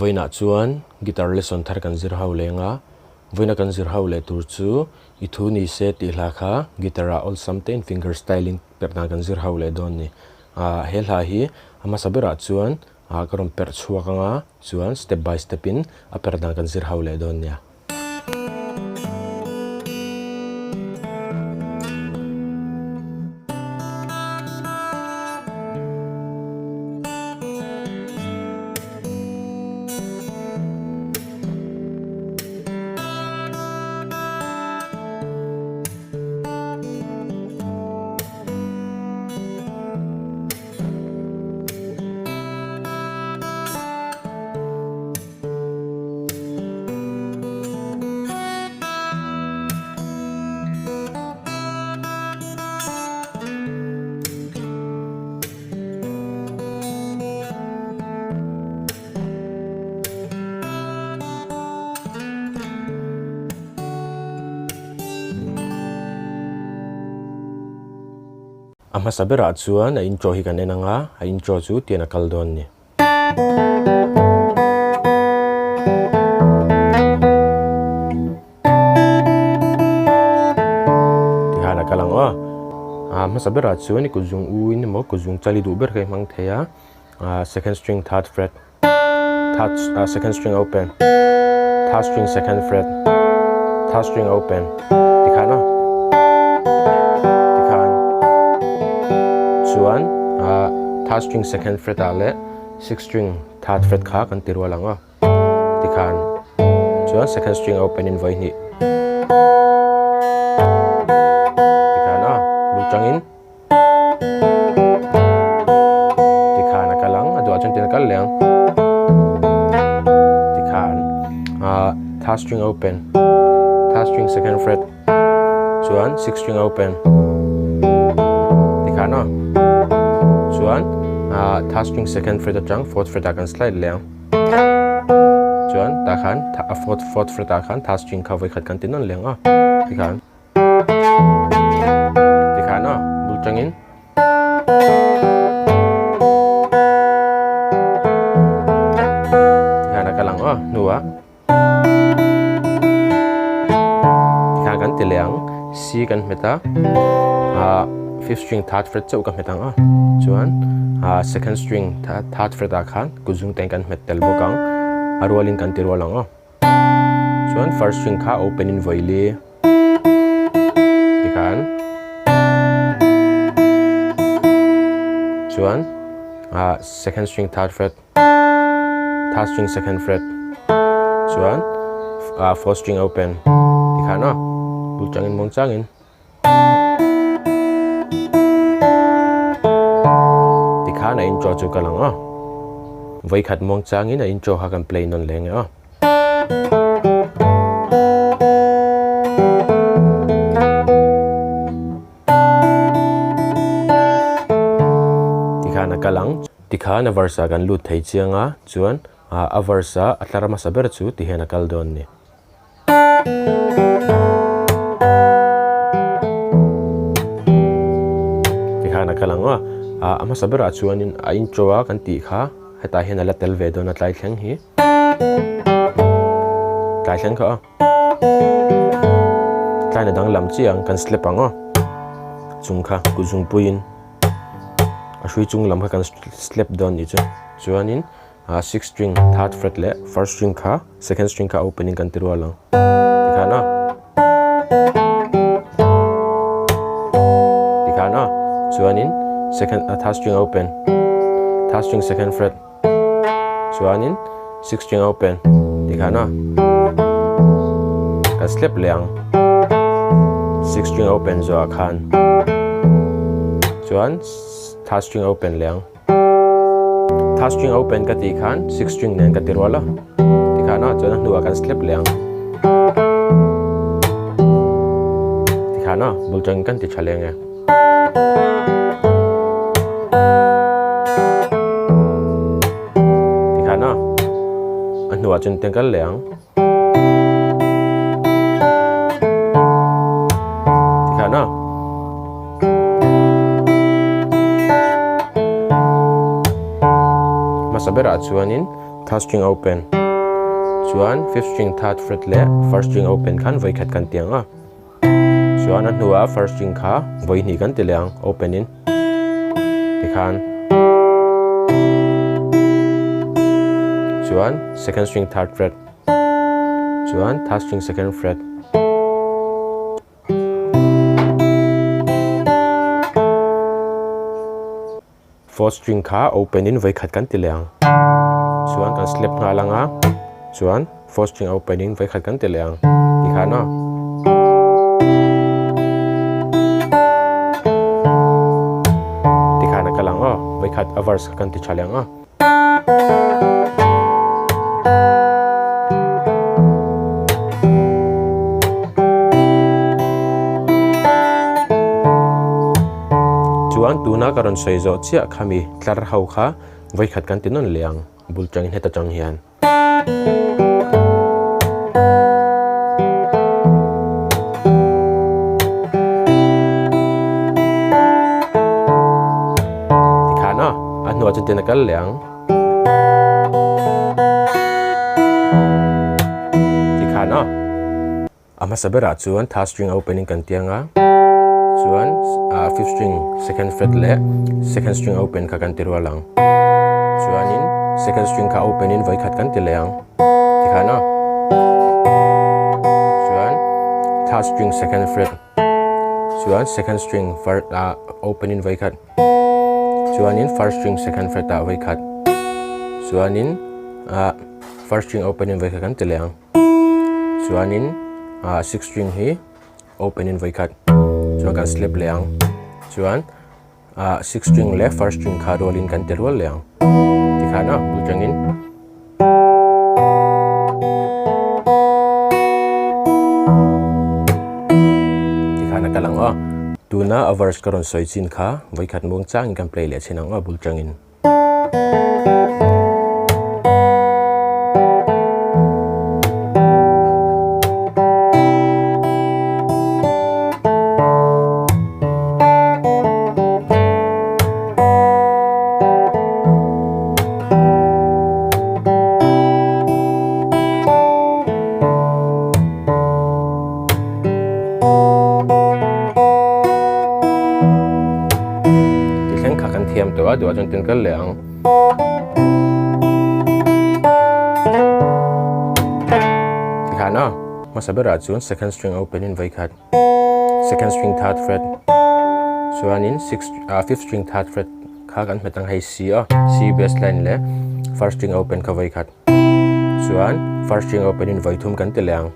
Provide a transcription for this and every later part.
Vawiinah chuan guitar lesson thar kan zir ho leng a, vawiina kan zir ho leh tur chu i thu ni se tih hla kha guitar ah awlsam tein finger style in perh dan kan zir ho leh dawn a ni. Ah he hla hi a hmasa berah chuan ah ka rawn perh chhuak ang a, chuan step by step in a perh dan kan zir ho leh dawn nia. A hmasa berah chuan a intro hi kan en ang a, a intro chu tian a kal dawn a ni. Tikhan a kal ang aw. A hmasa berah chuan i kut zung u in emaw kut zung chal i duh ber kha i hmang thei a. Second string third fret third second string open third string second fret third string open tikhan aw. Tikhan chuan third string second fret ah leh sixth string third fret kha kan ti rual ang aw. Tikhan chuan second string a open in vawi hnih tikhan a bul tangin tikhan a kal ang a duhah chuan tin a kal leh ang tikhan ah third string open third string second fret chuan sixth string open tikhan a chuan ah third string second fret atang fourth fret ah kan slide leh ang. Chuan tah khan a fourth fourth fret ah khan third string kha vawikhat kan ti nawn leh ang a tikhan tikhan a bul tangin tikhan a kal ang a hnuah tikhan kan ti leh ang C kan hmet a ah fifth string third fret chauh ka hmet ang a chuan ah second string third fret ah khan kut zung te kan hmet tel bawk ang a rualin kan ti rual ang aw chuan first string kha open in vawi li tikhan chuan ah second string third fret third string second fret chuan ah fourth string open tikhan aw bul changin muang changin Tikhan a intro chu ka lang aw. Vawikhat muang changin a intro kha kan play nawn leh nge aw. Tikhan a kal ang. Tikhan a verse ah kan lut thei chiang a, chuan a verse ah a tlar hmasa ber chu tihian a kal dawn a ni. Tikhan a kal ang a, a hmasa berah chuanin a intro a kan tih kha hetah hian a la tel ve dawn a tlai thleng hi tlai thleng kha a tlaiin a danglam chiah ang kan slap ang aw chung kha kut zungpuiin a hrui chung lam kha kan slap dawn a nih chu chuanin. A sixth string third fret leh first string kha second string kha open in kan ti rual ang tikhan a tikhan a chuanin second a third string open third string second fret chuanin sixth string open tikhan a kan slap leh ang sixth string open zawhah khan chuan third string open leh ang. Third string open ka tih khan sixth string nen ka ti rual a tikhan a chuan a hnuah kan slap leh ang tikhan a bul tangin kan ti tha leh ang e. Tikhan a a hnuah chuan tiang kal leh ang. Tikhan a. Hmasa berah chuanin. Third string open. Chuan fifth string third fret leh first string open khan vawi khat kan ti ang a. Chuan a hnuah first string kha vawi hnih kan ti leh ang open in tikhan. Chuan second string third fret. Chuan third string second fret. Fourth string kha open in vawi khat kan ti leh ang. Chuan kan slap nghal ang a, chuan fourth string open in vawi khat kan ti leh ang tikhan aw. Tikhan a kal ang aw, vawi khat a verse kha kan ti tha leh ang aw. Chuan tuna ka rawn sawi zawh chiah khami tlar ho kha vawikhat kan ti nawn leh ang bul tangin heta tang hian. Tikhan a, a hnuah chuan tin a kal leh ang. Tikhan a, a hmasa berah chuan third string opening kan ti ang a, chuan fifth string second fret leh second string open kha kan ti rual ang. Chuanin second string kha open in vawikhat kan ti leh ang. Tikhan a, chuan third string second fret chuan second string first ah open in vawikhat. Chuanin first string second fret ah vawikhat chuanin ah first string open in vawikhat kan ti leh ang chuanin ah sixth string hi open in vawikhat chuan kan slap leh ang chuan ah sixth string leh first string kha rualin kan ti rual leh ang tikhan a bul tangin. Tikhan a kal ang aw. Tuna a verse ka rawn sawi chin kha vawikhat muang changin kan play leh chin ang aw bul tangin. Ti thleng kha kan thiam tawh a duh ah chuan tin kal leh ang. Tikhan a hmasa berah chuan second string open in vawikhat second string third fret chuanin sixth ah fifth string third fret kha kan hmet ang hei C a C bass line leh first string open kha vawi khat chuan first string open in vawi thum kan ti leh ang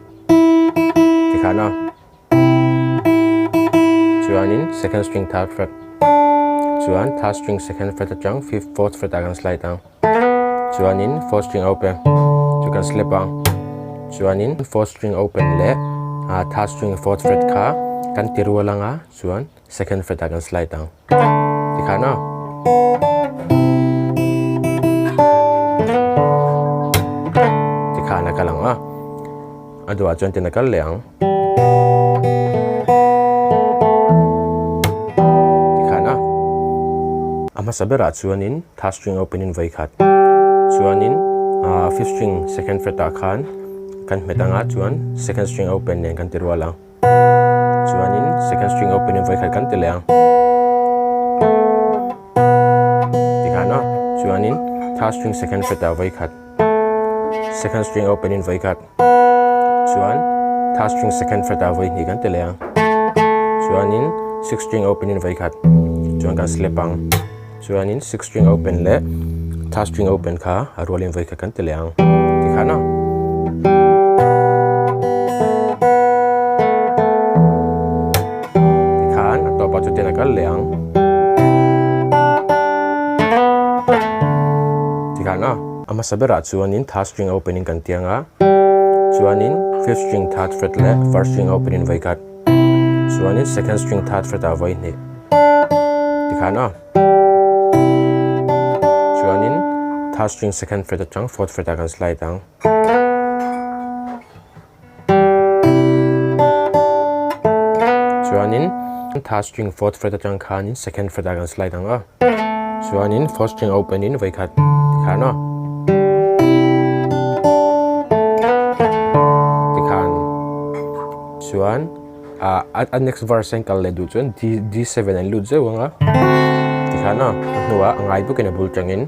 tikhan a chuanin second string third fret chuan third string second fret atang fifth fourth fret ah kan slide ang chuanin fourth string open chu kan slap ang chuanin fourth string open leh ah third string fourth fret kha kan ti rual anga chuan Second fret ah kan slide ang tikhan aw. Tikhan a kal ang a. A duh ah chuan tin a kal leh ang. Tikhan a. A hmasa berah chuanin third string open in vawi khat. Chuanin fifth string second fret ah khan kan hmet anga chuan second string open nen kan ti rual ang. Chuanin second string open in vawikhat kan ti leh ang. Tikhan aw. Chuanin third string second fret ah vawikhat. Second string open in vawikhat. Chuan third string second fret ah vawihnih kan ti leh ang. Chuanin sixth string open in vawikhat. Chuan kan slap ang. Chuanin sixth string open leh third string open kha a rualin vawi khat kan ti leh ang tikhan a. Tikhan a tawpah chu tin a kal leh ang. Tikhan a. A hmasa berah chuanin third string open in kan ti ang a. Chuanin fifth string third fret leh first string open in vawi khat. Chuanin second string third fret ah vawi hnih tikhan a. Chuanin third string second fret atang fourth fret ah kan slide ang. Chuanin third string fourth fret atang khanin second fret ah kan slide ang a. Chuanin fourth string open in vawi khat tikhan a. A next verse a in kal leh duh chuan D D7 a in lut zeuh ang a tikhan a a hnuah a ngai bawkin a bul tangin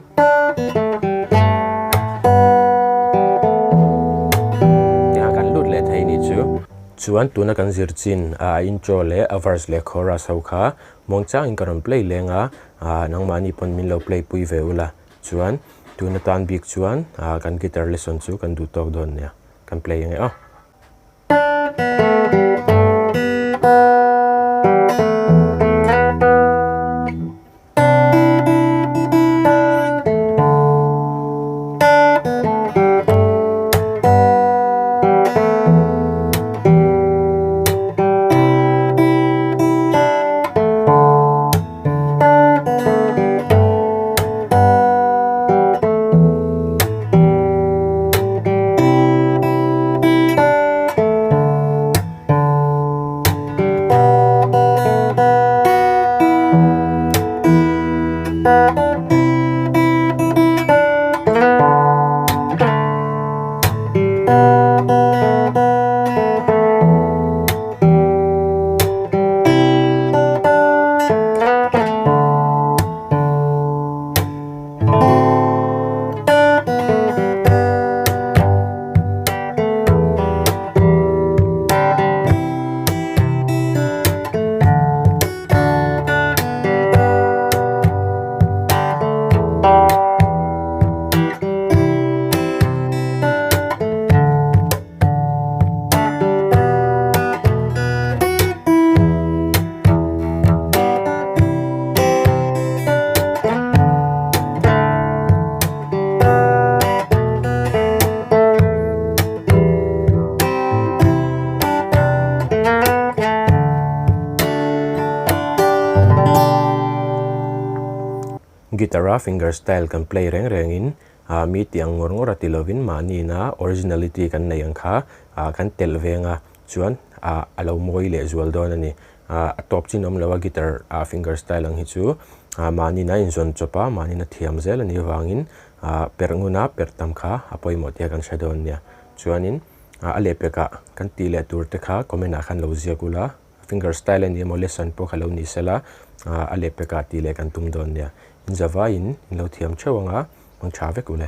tikhan kan lut leh thei nih chu. Chuan tuna kan zir chin a intro leh a verse leh chorus ho kha muang changin ka rawn play leng a nangmahni pawn min lo play pui ve ula chuan tuna tan bik chuan kan guitar lesson chu kan duh tawk dawn nia kan play ange aw. Guitar a finger style kan play reng rengin ah mi tih ang ngawr ngawr a ti lovin mahni ina originality kan nei ang kha ah kan telh veng a chuan ah a lo mawi leh zual dawn a ni. Ah a tawp chin awm lo a guitar ah finger style ang hi chu ah mahni ina inzawn chawp a mahni ina thiam zel a nih avangin ah perh nguna perh tam kha a pawimawh tia kan hre dawn nia. Chuanin ah a lehpekah kan tih leh tur te kha comment ah khan lo ziak ula finger style a ni emaw lesson pawh kha lo ni sela ah a lehpekah tih leh kan tum dawn nia. Inzavaiin in lo thiam theuh anga hmang tha vek ule.